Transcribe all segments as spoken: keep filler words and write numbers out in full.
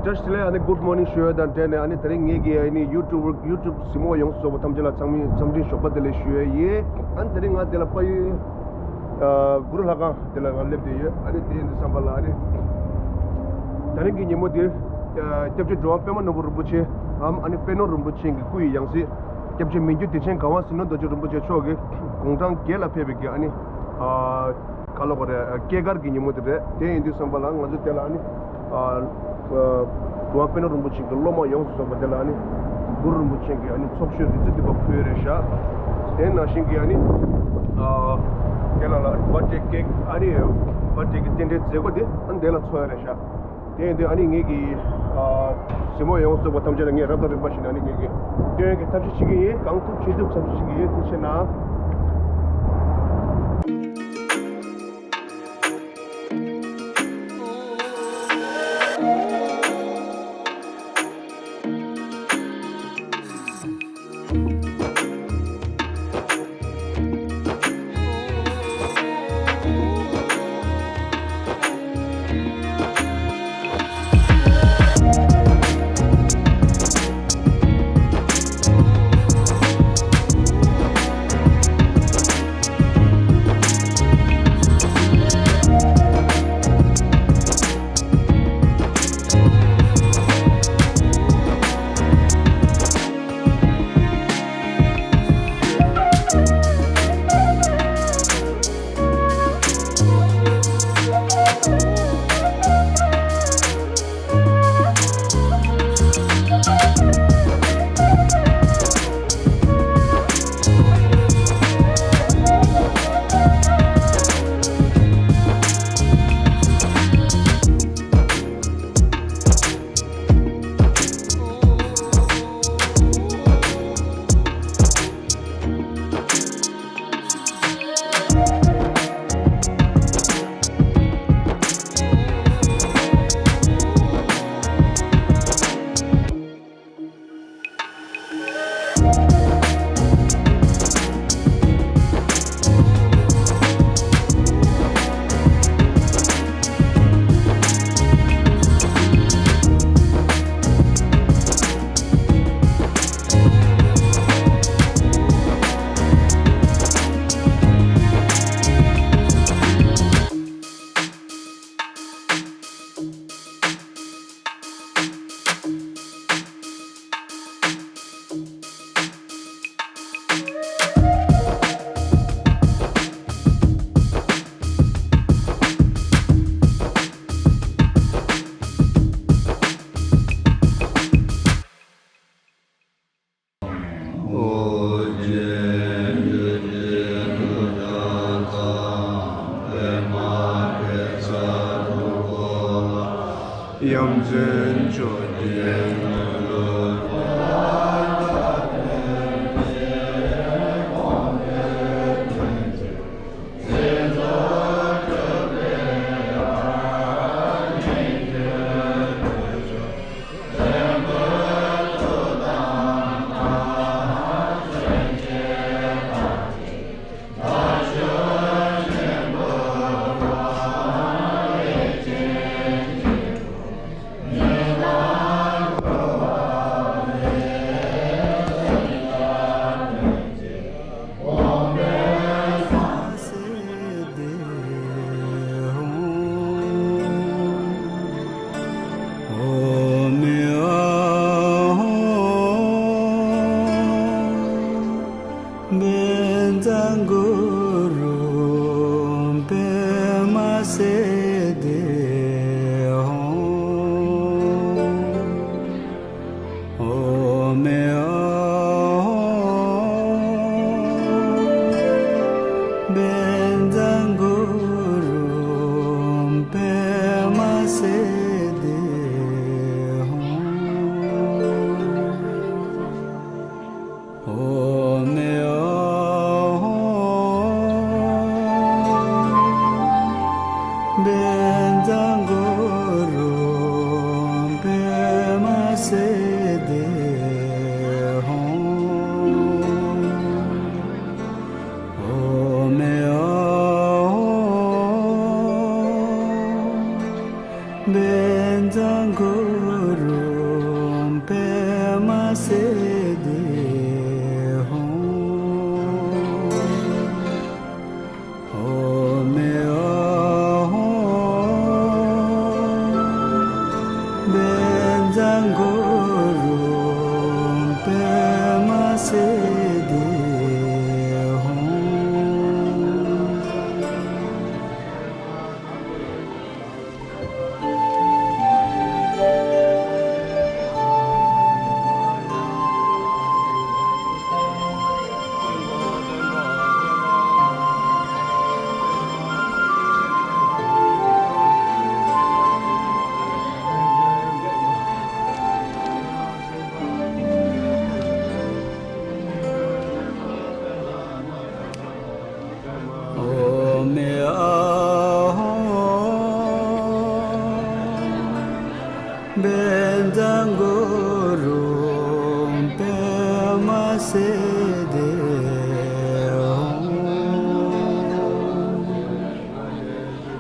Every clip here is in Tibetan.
བཀྲ་ཤིས་བདེ་ལེགས། ཨ་ནི་good morning ཞུ་ཡ་དང་འབྲེལ་ནས། ཨ་ནི་དེ་རིང་ངེད་ཀྱི་ཨ་ནི་YouTube YouTube གཟིགས་མོ་ཡོངས་སུ་རྫོགས་པ་ཐམས་ཅད་ལ་འཚམས་འཚམས་འདྲི་ཞོགས་པ་བདེ་ལེགས་ཞུ་ཡ་ཡིན། ཨ་ནི་དེ་རིང་ང་འདི་ལ་ཕ་ཡུལ་ཨ་གུ་རུ་ལྷ་ཁང་འདི་ལ་ང་སླེབས་བསྡད་ཡོད། ཨ་ནི་དེ་ཡིན་དུས་ཙམ་པ་ལ་ཨ་ནི་དེ་རིང་གི་ཉིན་མོ་འདིར་ཨ་སྐྱབས་རྗེ་འགྲོ་བ་པདྨ་ནོར་བུ་རིན་པོ་ཆེའམ་ཨ་ནི་པད་ནོར་རིན་པོ་ཆེ་གི་སྐུ་ཡི་ཡང་སྲིད། སྐྱབས་རྗེ་མི་འགྱུར་བདེ་ཆེན་གར་དབང་ཟིལ་གནོན་རྡོ་རྗེ་རིན་པོ་ཆེ་མཆོག་གིས་དགུང་གྲངས་བརྒྱད་ལ་ཕེབས་པའི་གི་ཨ་ནི་ཨ་ག་ལབ་དགོས་རེད། ཨ་སྐྱེས་སྐར་གྱི་ཉིན་མོ་དེ་རེད། དེ་ཡིན་དུས་ཙམ་པ་ལ་ང་ཚོ་དེ་ལ་ཨ་ནི་ཨ་ཨ་གྲུབ་དབང་པད་ནོར་རིན་པོ་ཆེ་གི་སློབ་མ་ཡོངས་སུ་རྫོགས་པ་དེ་ལ་ཨ་ནི་གུ་རུ་རིན་པོ་ཆེ་གི་ཨ་ནི་ཚོགས་མཆོད་རིན་བསྲེལ་འདུན་པ་ཕུལ་རེད་ཤག་དེ་ནང་བཞིན་གྱི་ཨ་ནི་ཨ་དེ་ལ་ལ་birthday cake ཨ་ནི་birthday གི་རྟེན་འབྲེལ་མཛད་སྒོ་དེ་ཨ་ནི་དེ་ལ་འཚོགས་ཡ་རེད་ཤག་དེ་ཡིན་དུས་ཨ་ནི་ངེད་ཀྱི་ཨ་གཟིགས་མོ་ཡོངས་སུ་རྫོགས་པ་ཐམས་ཅད་ལ་ངས་རབ་དང་རིམ་པ་བཞིན་ཨ་ནི་ངེད་ཀྱི་སྐྱོན་ཡོན་གྱི་ཐབས་ཤེས་བྱེད་ཀྱི་ཡིན། གང་ཐུབ་ཅི་ཐུབ་ཐབས་ཤེས་བྱེད་ཀྱི་ཡིན། ཐུགས་རྗེ་གནང་།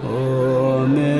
ཨོ་མེ།